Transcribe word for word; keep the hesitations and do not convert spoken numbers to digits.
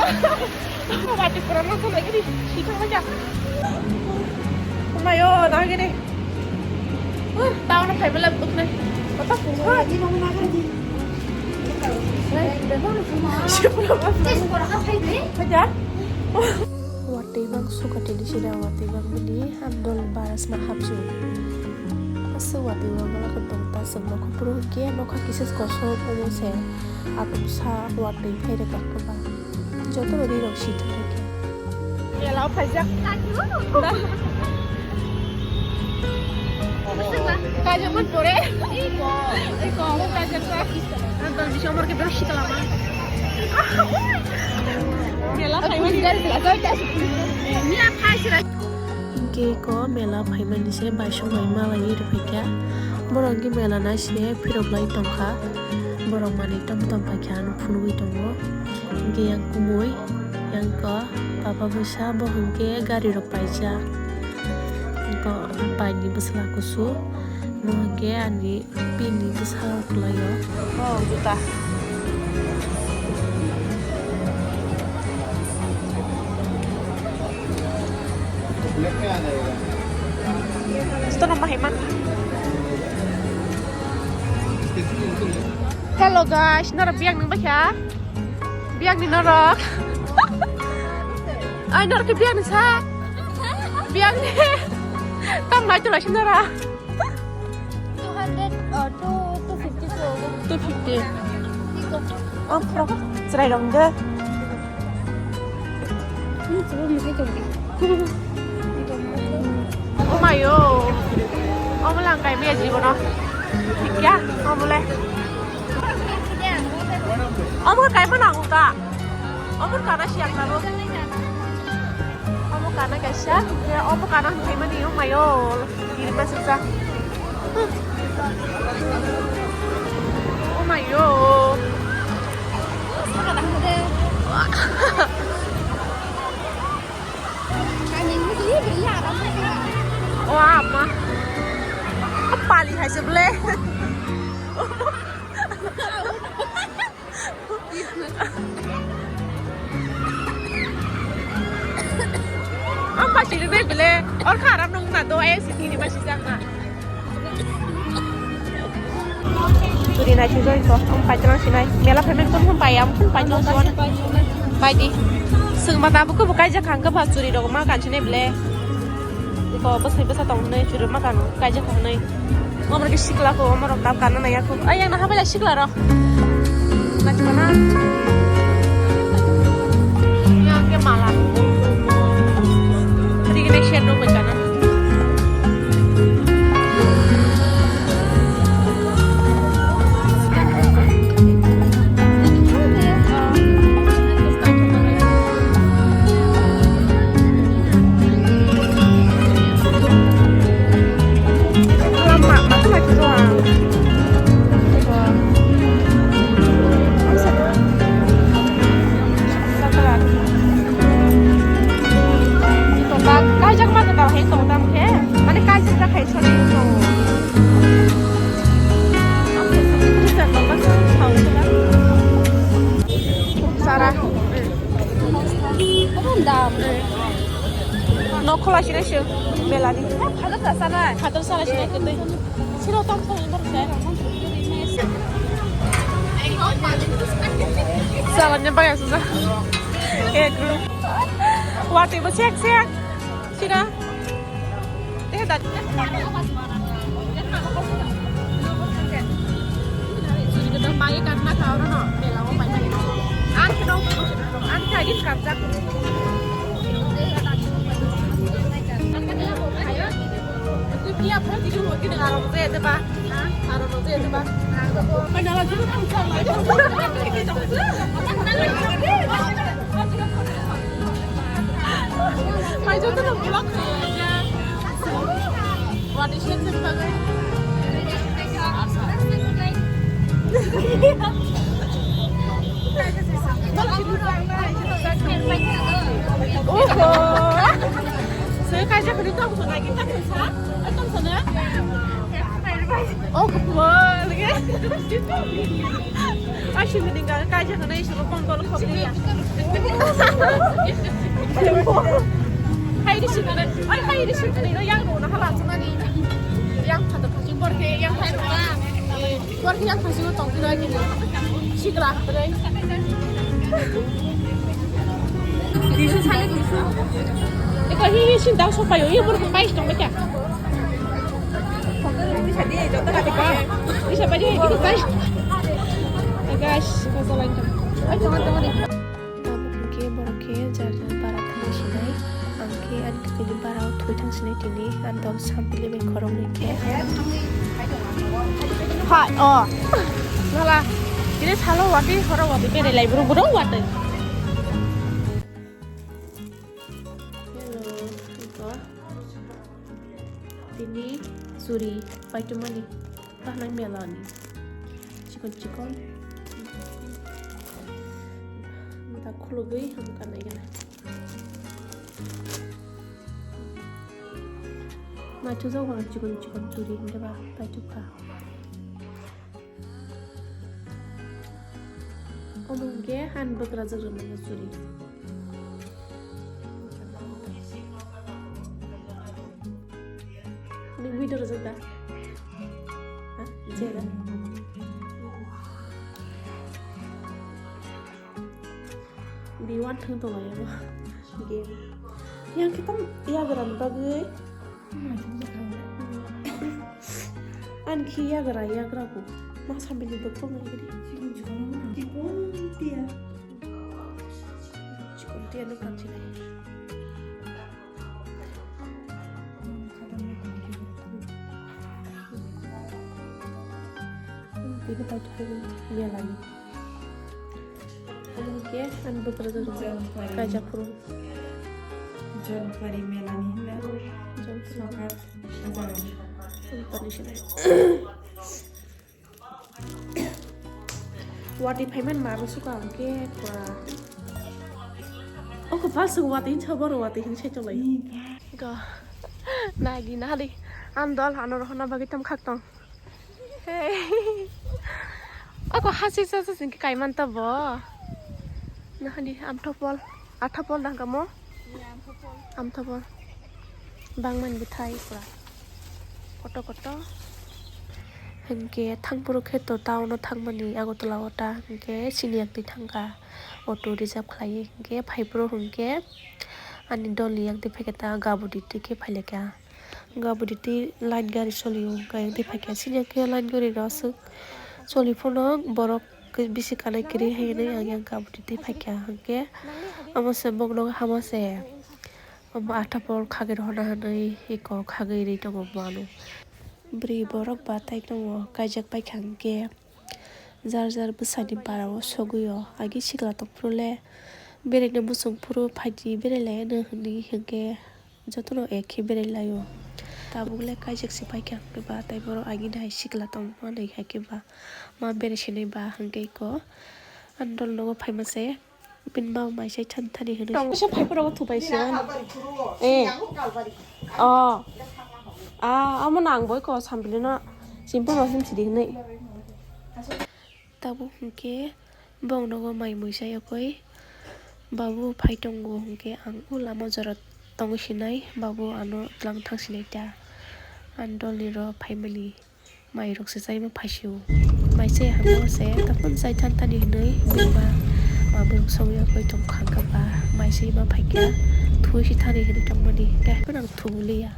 Wati pura no to lagi di, sita aja. Mayo, lagi di. Tahu na phai bela bukne. Apa pura? Watwi bang suka tini sida watwi bang bini hamdol barasma hapsu. Aswk watwi bang bela khe tong ta swk nokha puro khe nokha kisa kosok omo se atum sa watwi phai rwkha kwbang. Joto rwi rok sithok khe. Mela o phaijak. Kaijakman pore. Iko, kaijakjak. Ang tong bisa umur ke berapa sih lama? Mela phaimani. Mela phaisira. Hingke iko mela phaimani se baisong bai malai rwphaikha. Borok hingke mela naisine phirok lai tongkha. Borok manwi tom tom paikha ano phunugwi tongo. Hingke yang kumui, yang ko papa bwsa, bo hingke gari rok paijak. Ko bai ni bwsla kusu, bo hingke ani bini bwsa kwlai o. Oh, juta. Juta no bahai man. Hello guys, norok biyang nung bakha? Biyang ni norok. Ai norok ke biyang ni sa. Biyang ni. Tam lai tu lai si norok. Two hundred, uh, two, two fifty so. Two fifty. Iko. Oh, pro. Chwrai rong de. Hmm, chwrai rong de. Oh my, oh. Omo lang kai me jibo no. Kya? Omo le. Omo kai mana ka? Omo kana siya kabo. Omo kana kaisa, ya, omo kana hwnwi mani, oh my God. Iri masuksa. Oh my God. Wah, apa? Apa lihat sebelah? Ang pasi ni bai bele, or kharam nung na do, eh, sini ni pasi jang na. Churi nai chujoi ko, ang pai tong sinai. Mela payment kun kun pai, am kun pai tong suan. Pai di. Sung mata buku bukai ja khang ka ba churi rok ma kan chine bele. Iko bwsai bwsa tong hwnwi chwrwima kanu kaijak kha hwnwi. Omo rok khe sikla kho, omo rok kap kana naiya kho. Ai yang naha bai lai sikla rok. Naismana. Yang khe mala. Tini kene sher rok bai kana. Kaijak ma kwtal hai tong tam khe, mane kaijak jak hai sori tong. Sara. Dam. No khola sini sih, belani. Khadar sara. Khadar sara sini kete. Siro tam sara. Salad nya bayar susah. Eh, group. Wati bo sek sek. Sira. Eh, dat. Ang khe dong, ang khe agis kamjak. Twi phiya phano tini hor khe nwng aro rwjai ya de ba? Aro rwjai ya de ba? Mai joto no vlog khe ya. What is it? Oho. Saya kaisa khani tong sana, kita tong sana. Oh, kebal, ya. Asyik meninggal kaisa khani suruh pon kol khop dia. Hai di sini, ai hai di sini, no yang rona hala sana ni. Yang pada pasti borke yang hai rona. Borke yang pasti tong kira gini. Sikla kira. Iko hi hi sini tahu sopai yo, iya borke pai tong baca. Bisa baca, bisa baca. Guys, kita lain. Ai, jangan, jangan deh. Tabuk hwnkhe borok khe jar jar bara thangna sinai. Ang khe ani kwtwini bara o thwi thang sinai tini, ani dol sampili bai khoroknwi khe. Hai, o. Nala, kire salo watwi, horo watwi, berai lai buru buru watwi. Hello, ito. Tini churi paitumani. Tahnai melani. Chikon chikon. Da khulugwi hamu kanai gana. Maithu jok chikon chikon churi hingke ba paitukha. Omo hingke han bwkrajak rwmani churi. Nwng video rwjak da? Ha? Jera. Di wan thang tong lai abo. Game. Yang khe tam yagra ni bagwi. Ani khe yagra, yagra bo. Ma sambil ni doktor nang gidi. Chikon tiya. Chikon tiya no kan chilai. Bini paithago melani. Omo hwnkhe ani bwkrajak rok kaijak phuru. Jalpari melani hinna. Jalpari. Sokar. Jalpari sinai. Watwi phaiman maro suka hwnkhe pura. Oko palsuk watwi hinsa boro watwi hinsa tolai. Go. Nagi nahadi. Andol ano rohona bagwi tam khak tong. Hey. Oko hasi sa sa singke kaiman ta bo. Nahadi amtho pol. Atha pol dang kamo. Amtha pol. Bangmani bwthai pura. Koto koto. Hingke thangphuru khe to town o thangmani Agartala o ta hingke sini yak twi thangkha auto reserve khlaiwi hingke phaiphuru hingke ani dolni yak twi phaikhe ta gabudi twi khe phailekha gabudi twi line gari solio hingke yak twi phaikha sini yak twi line gari rw aswk choli phano borok bisi kanai kwrwi hai hwnwi ang yak gabudi twi phaikha hingke omo se bokno hama se. Omo atha pol khagwi rohorna hwnwi eko khagwi ri tongo bo ano. Bwrwi borok ba tai tongo, kaijak paikha hwnkhe jar jar bwsani bara o sogwi o. Agi sikla tongphuru le beraina muchung phuru phaidi berai lai anw hwnwi hwnkhe jotono ek khe berai lai o. Tabuk le kaijak se paikha hwnkhe ba tai borok agini hai sikla tongma nai hai khe ba ma berai sinai ba hwnkhe eko ani dol nogo phaima se. Bini baba mai sai thani thani hwnwi. Tong kisa phaiphuru rogo thupai se. Eh. Oh. Ah, amo nang boi ko sambilino. Simple no him sidi hwnwi. Tabuk hwnkhe bong nogo mai mui sai okoi. Babu phai tongo hwnkhe ang o lama jora tongwi sinai. Babu ano tlang thang sinai ta. Ani dolni ro phaimani. Mai rok se chaima phaisio. Mai se hangno se tapon chai than thani hwnwi bini ma ma borok songwi okoi tong kha hwnkhe ba mai se ma phaikha thui se thani hwnwi tongmani tei haikhe nang thubu liya.